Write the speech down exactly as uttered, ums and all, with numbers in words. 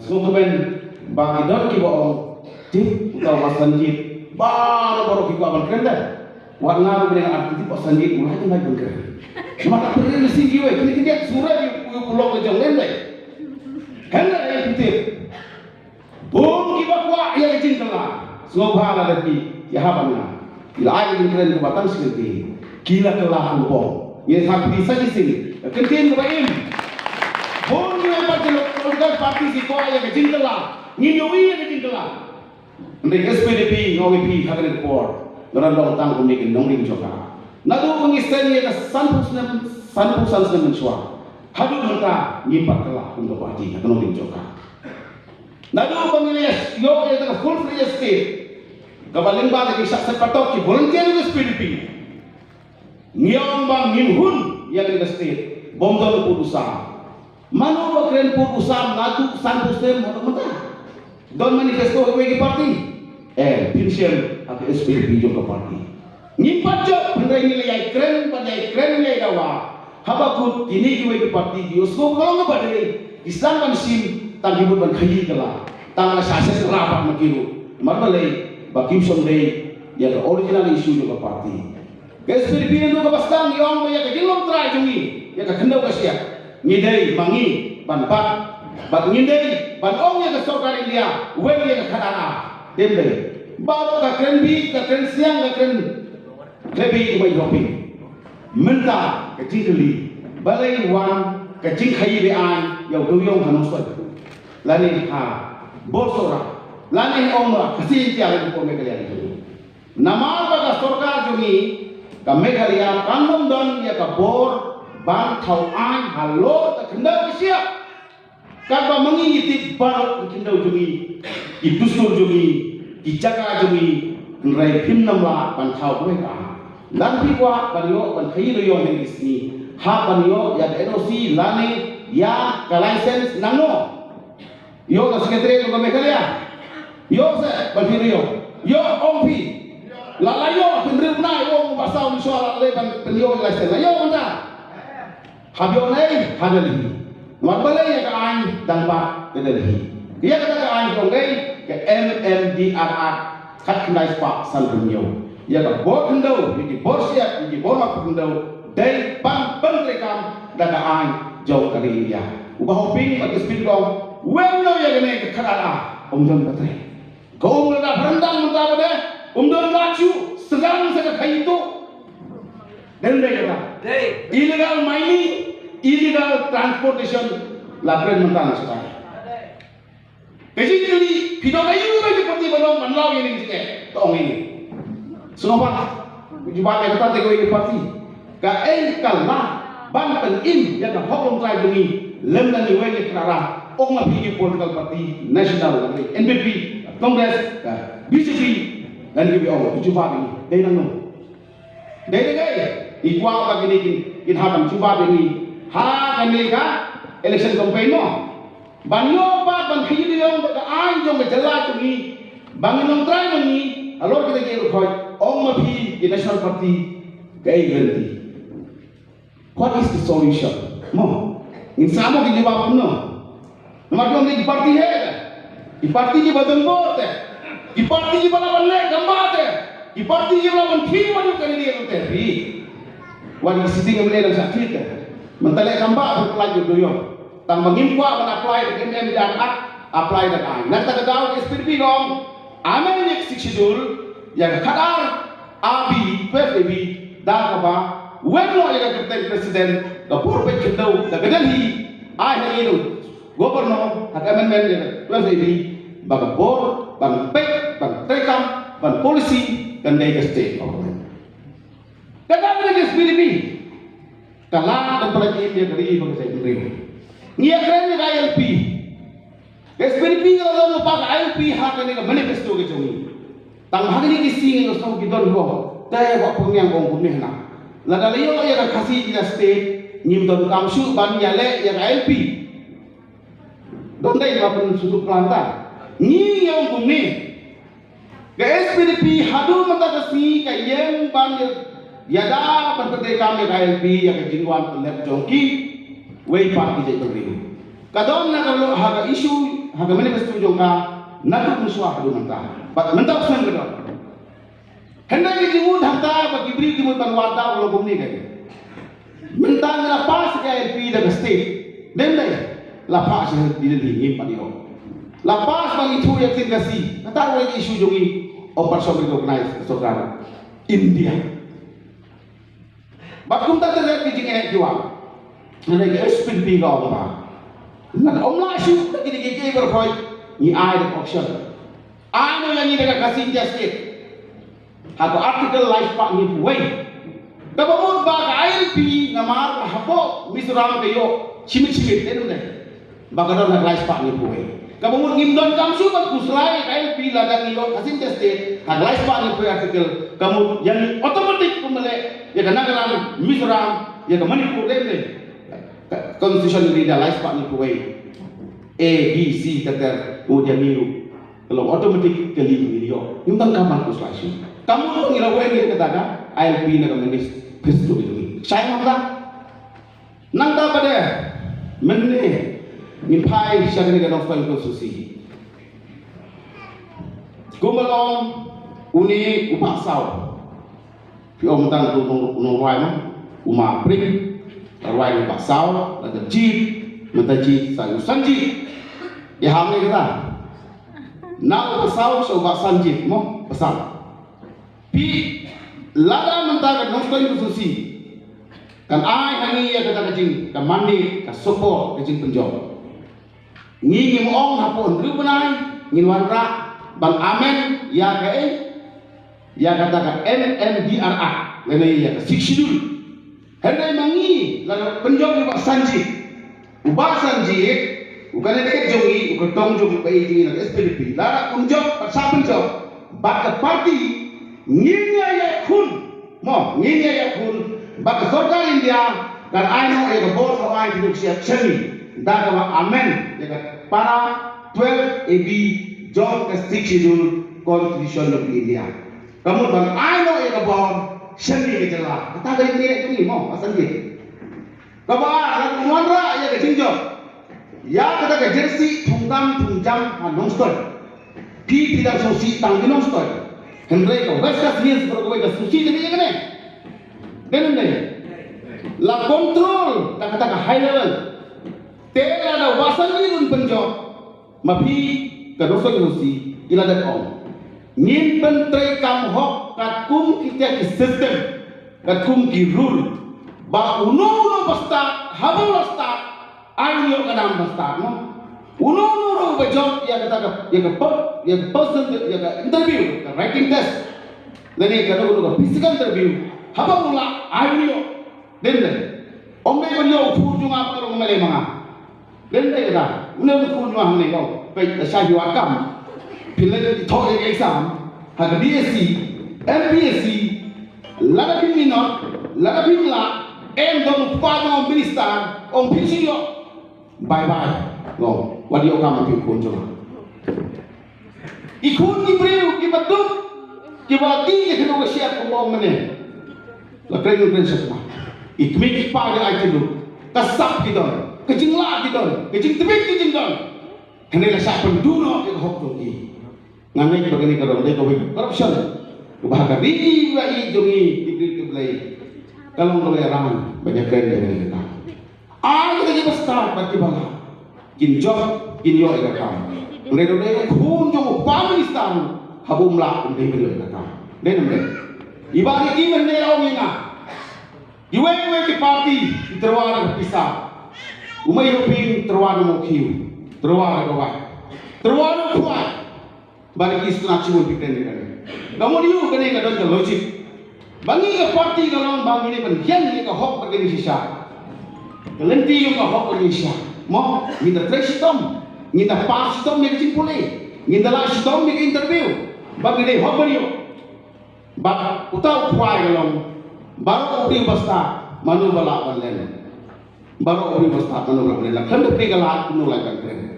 Sngewthuh ba ki don kiba ong, tip uta u Bah Sanjit, baroh baroh ki kwah ban kren de. Wat nga ruh ba nga tip u Bah Sanjit, u la jin ban kren. Namar ka pyrshah machine kiwei, kine ki diat sura ïa u pulok ka jong lem de. Hynrei ïa ki tip. Bun kiba kwah ïa ka jingkylla. Sngewbha lada phi ïa hap ban nga. Ki la ai ka jingkren kaba tang shi kyntien. Ki la kylla kum bong. Ngi hap phi sa shisien. Ka kyntien kaba im. Bun kiwei pat ki political party ki kwah ïa ka jingkylla. Ngin ïohi ïa ka jingkylla. Hynrei ka S P D P nga ong ïa phi ha kane ka por. Nga don long tang kum kine ki nongrim jong ka. Naduh ba ngi seng ïa ka sanphew snem, sanphew san snem mynshuwa. Haduh mynta ngim pat kylla kum ka party ha ka nongrim jong ka. Naduh ba ngi la ïoh ïa ka full fledged state, kaba lyngba ka jingshah set patok ki volunteer ka S P D P, ngi ong ba ngim hun ïa ka state, bym don pud u sam. Mano ba kren pud u sam naduh sanphew snem haduh mynta? Don manifesto ha kiwei ki party? Eh, phin shem ha ka S P D P jong ka party. Ngim pat jop, hynrei ngi la ïai kren, pat ïai kren ïai dawa. Haba kut kine kiwei ki party ki ïohsngew ka long kaba dei, ki sdang ban shim, tang ki mut ban khaïi kylla. Tang la shah shet rapat ma ki ruh. Namar balei, ba kim shym dei ïa ka original issue jong ka party. Ka S P D P naduh kaba sdang ngi ong ba ïa ka jinglong trai jong ngi, ïa ka khyndew ka shyiap, ngi dei ma ngi ban bat, bad ngi dei ban ong ïa ka sorkar India, wen ïa ka khadar. Dei, dei. Baroh ka kren bih, ka kren siang, ka kren Te phi i Bah Hoping. Mynta ka jingkylli, balei wan ka jingkhaïi be-aiñ ïa u dewïong ha Nongstoiñ, lane ha Bor Sohra, lane ha Umroi, ka sien ïa ki por Meghalaya. Namar ba ka sorkar jong ngi ka Meghalaya kam don ïa ka bor ban thaw aiñ halor ka khyndew ka shyiap. Katba ma ngi ngi tip baroh ki khyndew jong ngi, ki dustur jong ngi, ki jaka jong ngi, hynrei phim nang lah ban thaw kawei ka. Lada phi kwah ban ïoh ban khaïi dewïong ha kine ki sngi, hap ban ïoh ïa ka N O C lane ïa ka license nangno? Ïoh na secretariat jong ka Meghalaya. Ïoh se ban khaïi dewïong. Ïoh, ong phi. La la ïoh, hynriew bnai ong ba saw ni shuwa la leh ban pynïoh license. La ïoh ban da. Hap ïoh ne ha Delhi. Wat balei ïa ka aiñ dang bat ka Delhi. Ïa kata ka aiñ ka ong dei ka M M D R Act khatkhyndai spah sanphew hynñiew. Ïa ka bor khyndew, ïa ki bor shyiap, ïa ki bor map khyndew, dei ban pyntreikam da ka aiñ jong ka ri India. U Bah Hoping bad ka S P D P ka ong, wen noh ïa kane ka khadar, um don ba trei. Ka um la da pyrshang mynta ba dei, um don la shu sdang sa ka khaïi tuh. Dei ne em dei? Illegal mining, illegal transportation, la kren mynta na shatai. Ka jingkylli, phi don aïu ba ki party ba long ban law ïa kine ki jingeh? To ong ïa ngi. Sngewbha, jubab ïa kata te kawei ki party. Kaei ka lad ban pynim ïa ka hok longtrai jong ngi lem da ngi weng ïa ka ra. Ong ma phi ki political party national, N P P, Congress, ka B J P, lane kiwei ong, ki jubab ïa ngi. Dei nangno? Dei dei ngi kwah ba kine kin, kin hap ban jubab ïa ngi ha kane ka election campaign mo. Ban ïoh pat ban khaïi dewïong da ka aiñ jong ka jylla jong ngi, ba ngin long trai ma ngi halor kita ki rukhoi, ong ma phi ki national party kaei ka lynti? What is the solution? Mo, ngin sa mo ki jubab kumno? Namar ki ong dei ki party heh te, ki party kiba don bor te, ki party kiba lah ban leh kam bah te, ki party kiba lah ban thied ban ïoh candidate te. Ri, wat ki sitting M L A dang shah thied te. Mynta leh kam bah, pynpynlait ïa u dewïong. Tang ba ngim kwah ban apply da ka M M D R Act, apply da ka aiñ. Na kata ka daw ka S P D P ka ong, amend ïa ka Sixth Schedule, ïa ka khadar A B, twelve A B, da kaba wen noh ïa ka kyrteng president ka bor peit khyndew da ka Delhi, ai ha ngi da u Governor ha ka amendment ïa ka twelve A B, ba ka bor ban peit, ban treikam, ban policy kan dei ka state government. Ka dang ka S P D P ka lah ban pynlait im ïa ka ri bad ka jaitbynriew. Ngi ïakren ïa ka I L P. Ka S P D P ka la long lypa ka I L P ha kane ka manifesto ka jong ngi. Tang ha kine ki sngi nga sngew ki don ruh te Bah Pynniang ong kumne hana, lada la ïoh ïa ka Khasi Jaintia State ngim donkam shuh ban ïaleh ïa ka I L P. Don dei ba pynsngewthuh palat ta. Ngi ngi ong kumne. Ka S P D P haduh mynta ka sngi ka ïeng ban ïada ban pyntreikam ïa ka I L P ïa ka jingwan pyllep jong kiwei pat ki jaitbynriew. Ka don na ka lok ha ka issue ha ka manifesto jong ka naduh mynshuwa haduh mynta. Bad mynta u sngewthuh. Hynrei ki jingmut hangta ba ki briew ki mut ban wad da u long kumne ka. Mynta ngi la pass ka I L P da ka state. Dei ne em? La pass sha Delhi ngim pat ïoh. La pass ba ngi thuh ïa ka ktien Khasi. Kata ruh ka issue jong ngi. Operation recognize ka sorkar India. Bad kumta te ki jingeh ki wan. Ngi ki S P P ka ong ba. Ngan ym lah shuh da kine kiei kiei baroh khoit. Ngi ai da option. Ai noh ïa ngi da ka Khasi State. Ha ka article lai spah hynñiew phew wei. Kaba mut ba ka I L P namar ka hapoh Mizoram ka ïoh shimit shimit, dei ne em? Ba ka don ha ka lai spah hynñiew phew wei. Kaba mut ngim donkam shuh ban khuslai ka I L P lada ngi ïoh Khasi State ha ka lai spah hynñiew phew wei article, ka mut ïa ngi automatic kumba leh ïa ka Nagaland, Mizoram, ïa ka Manipur, dei ne em? Ka Constitution of India lai spah hynñiew phew wei. A, B, C, ka ter, ka mut ïa ngi ruh ka long automatic ka lieng ngi ïoh. Ngim donkam ban khuslai shuh. Ka mut ngi la weng ïa kata ka I L P na ka manifesto jong ngi. Shai mynta. Nangta pat de mynne ngin phai sha kane ka Nongstoiñ constituency. Kumba long une u Bah Saw. Phi ong mynta u nong, u nongrwai ma u Ma Pring. Rwai u Bah Saw, la da jied, mynta jied sa u Sanjit. Ïa ham ne kata. Na u Bah Saw sha u Bah Sanjit mo, Bah Saw. Phi lada mynta ka Nongstoiñ constituency kan ai ha ngi ïa kata ka jing, ka mandate, ka support, ka jingpynjop. Ngi ngim ong hapoh hynriew bnai ngin wanrah ban amend ïa ka, eh, ïa kata ka M M D R Act lane ïa ka Sixth Schedule. Hynrei ma ngi la pynjop ïa u Bah Sanjit. U Bah Sanjit u candidate jong ngi, u kyrtong jong ngi, ba ïeit jong ngi na ka S P D P. Lada un jop, bad sa pynjop bad ka party, ngin ïa ïakhun. Mo, ngin ïa ïakhun bad ka sorkar India kan ai noh ïa ka bor kaba ai tylli ki shyiap shynni da kaba amend ïa ka para twelve A B jong ka Sixth Schedule Constitution of India. Ka mut ban ai noh ïa ka bor shynni ka jylla. Kata ka ïa ka ïa ka mo, Bah Sanjit. Kaba ar, la ka wanrah ïa ka jingjop ïa kata ka jersey thungkam thungjam ha Nongstoiñ. Phi phi dang sngewsih tang ki Nongstoiñ. Hynrei ka West Khasi Hills baroh kawei ka sngewsih tang ïa kane. Dei ne em dei? La control da kata ka high level. Te lada u Bah Sanjit un pynjop, ma phi ka Nongstoiñ constituency i la dep ong. Ngin pyntreikam hok katkum kita ki system, katkum ki rule. Ba uno uno ba stad, haba u la stad, ai u ïoh ka nam ba stad, no? Uno uno ruh ba jop ïa kata ka, ïa ka per-, ïa ka person, ïa ka interview, ka writing test. Lane kano kano ka physical interview, haba u lah, ai u ïoh. Dei ne em dei? Ym dei ban ïoh u khun jong nga ba ka long M L A ma nga. Dei ne em dei kata? Une u khun jong nga hangne ka ong, peit, lashai phi wad kam, phi leit thoh ïa ka exam ha ka D S C, M P S C, lada phim minot, lada phim lah, em don u kpa jong u minister, ong phi shu ïoh. Bye bye. Long, wat ïoh kam ha phi u khun jong nga. I khun ki briew kiba duk, kiba la die ïa kano ka shyiap kumba ong mynne. La kren kren sha khmat. I kmie ki kpa ki ai tylli. Ka sap ki don, ka jinglah ki don, ka jingtbit ki jingdon. Hynrei la shah pynduh noh ïa ka hok jong ki. Nga ngeit ba kane ka long dei kawei ka corruption kaba ha ka ri ba ïeit jong ngi, ki briew ki Blei. Ka long kawei ka rang ban ïakren ïa kane ka kam. Ai ïa kiba stad bad kiba lah kin jop, kin ïoh ïa ka kam. Hynrei lada dei u khun jong u prime minister, haba um lah um dei ban ïoh ïa ka kam. Dei ne em dei? I Bah Ricky mynne la ong ïa nga, iwei iwei ki party ki tyrwa da ka pisa. U Mei Hoping tyrwa da u khiew, tyrwa da ka wai, tyrwa da u khwai. Ba dei ki sngewthuh shibun phi kren ïa kane. Ka mut ïa kane ka don ka logic. Ba ngi ka party ka long ba ngi dei ban ïeng ïa ka hok bad ka jingshisha. Ka lynti jong ka hok bad ka jingshisha. Mo, ngin da trei shitom, ngin da pass shitom ïa ka jingpule, ngin da lah shitom ïa ka interview. Ba ngi dei hok ban ïoh. Bad uta u khwai ka long, baroh u briew ba stad, mano ba lah ban len. Baroh u briew ba stad, mano ba lah ban len. La khlem da plie ka lad, kumno lah ban kren.